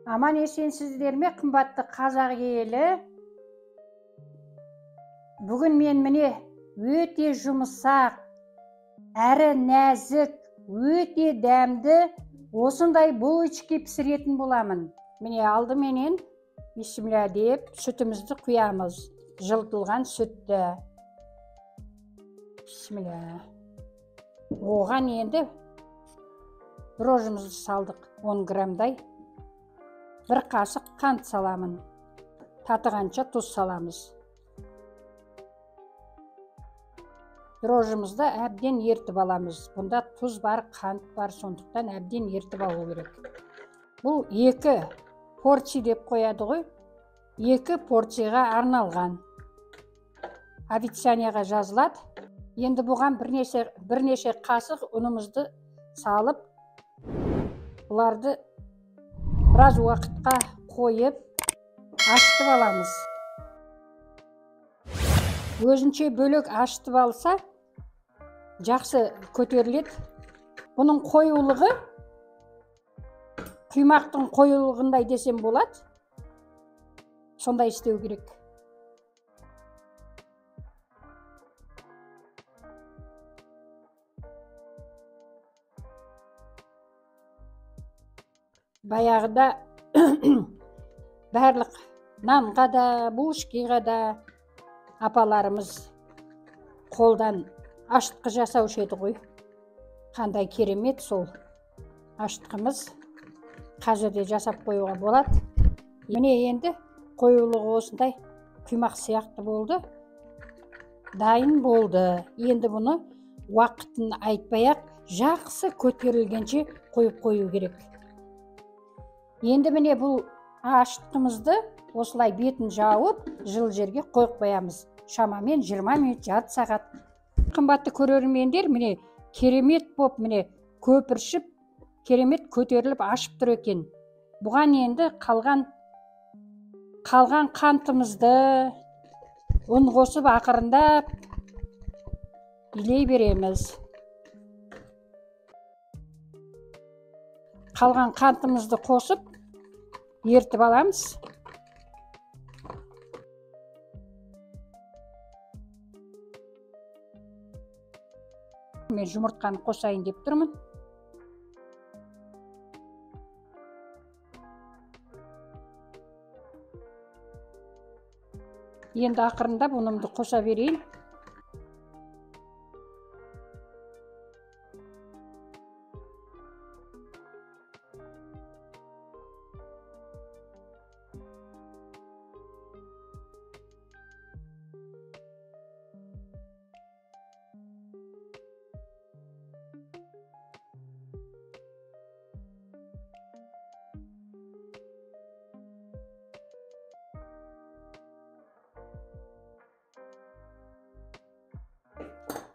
Аман есенсіздер ме, қымбатты қазақ елі? Бүгін мен міне өте жұмсақ, әрі нәзік, өте дәмді осындай булочки пісіретін боламын. Міне алдыменен бисмилля деп сүтімізді құямыз, жылытылған сүтті. Бисмилля. Оған енді дрожжымызды салдық, 10 граммдай. Бір қасық қант саламын. Татығанша тұз саламыз. Дрожжымызды әбден ертіп аламыз. Бұнда тұз бар, қант бар, сондықтан әбден ертіп алу керек. Бұл 2 порция деп қояды ғой. 2 порцияға арналған. Официанияға жазылады. Енді бұған бірнеше қасық ұнымызды салып, бұларды біраз уақытқа қойып, ашытып аламыз. Өзінше бөлек ашытып алса, жақсы көтеріледі. Бұның қоюлығы құймақтың қоюлығындай десем болады. Сондай істеу керек. Баяғыда барлық нанға да, булочкиға да апаларымыз қолдан ашытқы жасаушы еді ғой. Қандай керемет сол ашытқымыз. Қазір де жасап қоюға болады. Міне енді қоюлығы осындай құймақ сияқты болды. Дайын болды. Енді бұны уақытын айтпай-ақ жақсы көтерілгенше қойып қою керек. Енді міне бұл ашытқымызды осылай бетін жауып, жылы жерге қойып қоямыз. Шамамен 20 минут, жарты сағат. Қымбатты көрермендер, міне керемет боп, міне көпіршіп, керемет көтеріліп ашып тұр екен. Бұған енді қалған қантымызды ұн қосып ақырындап илей береміз. Қалған қантымызды қосып ертіп аламыз. Мен жұмыртқаны қосайын деп тұрмын. Енді ақырындап ұнымды қоса берейін.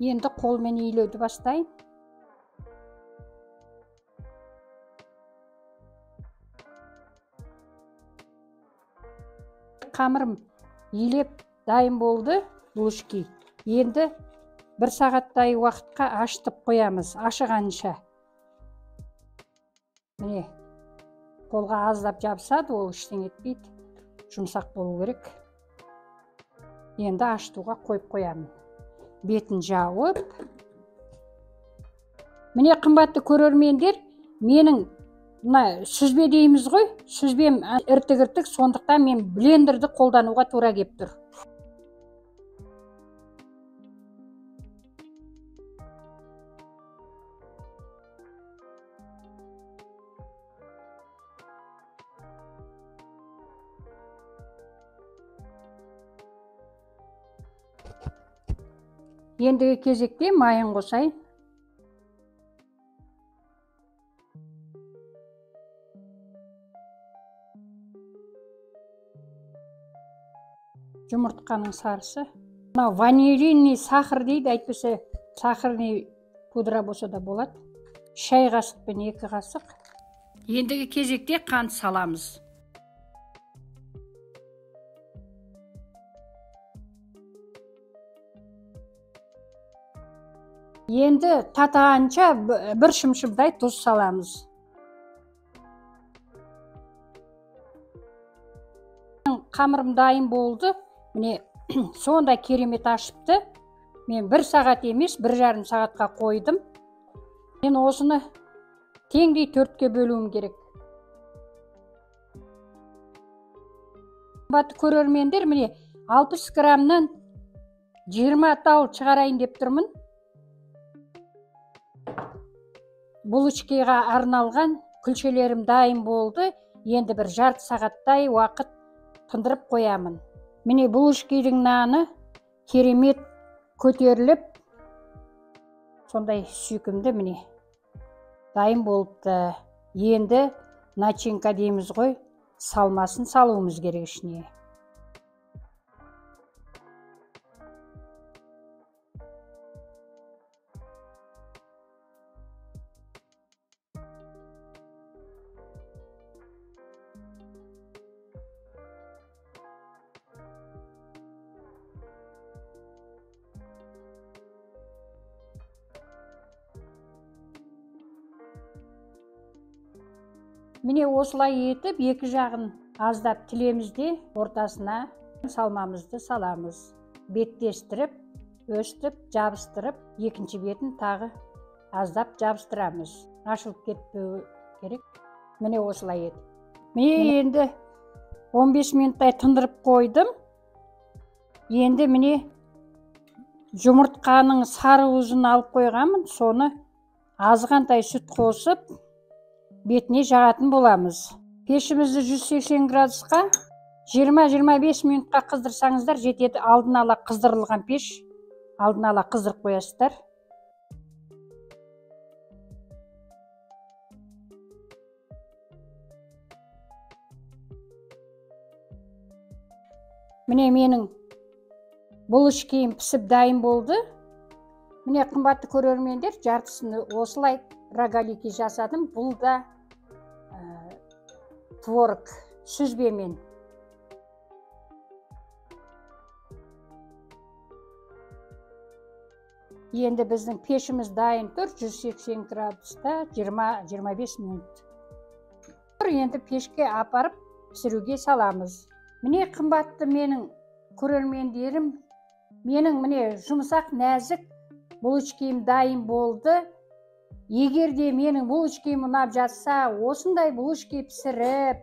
Енді қолмен илеуді бастайын. Қамырым илеп дайын болды, булочки. Енді бір сағаттай уақытқа ашытып қоямыз, ашығанша. Міне, қолға аздап жабысады, ол ештеңе етпейді. Жұмсақ болу керек. Енді ашытуға қойып қоямын. Бетін жауып. Міне қымбатты көрермендер, менің мына сүзбе дейміз ғой, сүзбем іртік-іртік, сондықтан мен блендерді қолдануға тура кеп тұр. Ендігі кезекте майын қосайын. Жұмыртқаның сарысы. Мынау ванилинный сахар дейді, әйтпесе сахарный пудра болса да болады. Шай қасықпен 2 қасық. Ендігі кезекте қант саламыз. Енді татығанша бір шымшымдай тұз саламыз. Қамырым дайын болды. Міне, сондай керемет ашыпты. Мен 1 сағат емес, 1,5 сағатқа қойдым. Мен осыны теңдей 4-ке бөлуім керек. Қымбатты көрермендер, міне 60 граммнан 20 тал шығарайын деп тұрмын. Булочкаға арналған күлшелерім дайын болды. Енді бір жарты сағаттай уақыт тындырып қоямын. Міне, булочканың наны керемет көтеріліп, сондай сүйкімді, міне дайын болыпты. Енді начинка дейміз ғой, салмасын салуымыз керек ішіне. Міне, осылай етіп, екі жағын аздап тілеміз де, ортасына салмамызды саламыз. Беттестіріп, өстіп, жабыстырып, екінші бетін тағы аздап жабыстырамыз. Ашылып кетпеу керек. Міне, осылай етіп. Міне, енді 15 минуттай тындырып қойдым. Енді міне жұмыртқаның сары уызын алып қойғанмын, соны азғантай сүт қосып бетіне жағатын боламыз. Пешімізді 180 градусқа 20-25 минутқа қыздырсаңыздар жетеді. Алдын ала қыздырылған пеш, алдын ала қыздырып қоясыздар. Міне, менің булочкам пісіп дайын болды. Міне, қымбатты көрермендер, жартысын осылай рогалики жасадым. Бұл да творог сүзбемен. Енді біздің пешіміз дайын тұр, 180 градуста 20-25 минут. Енді пешке апарып пісіруге саламыз. Міне, қымбатты менің көрермендерім, менің міне жұмсақ нәзік булочкам дайын болды. Егер де менің булочкам ұнап жатса, осындай булочка пісіріп,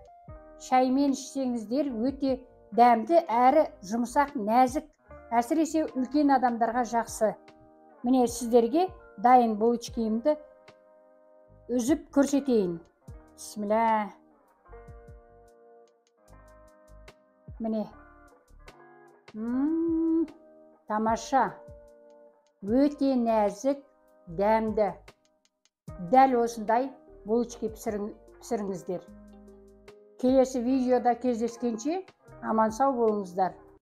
шаймен ішсеңіздер өте дәмді әрі жұмсақ нәзік, әсіресе үлкен адамдарға жақсы. Міне, сіздерге дайын булочкамды үзіп көрсетейін. Бісміллә. Міне. Тамаша. Өте нәзік, дәмді. Дәл осындай булочка пісіріңіздер. Келесі видеода кездескенше аман сау болыңыздар.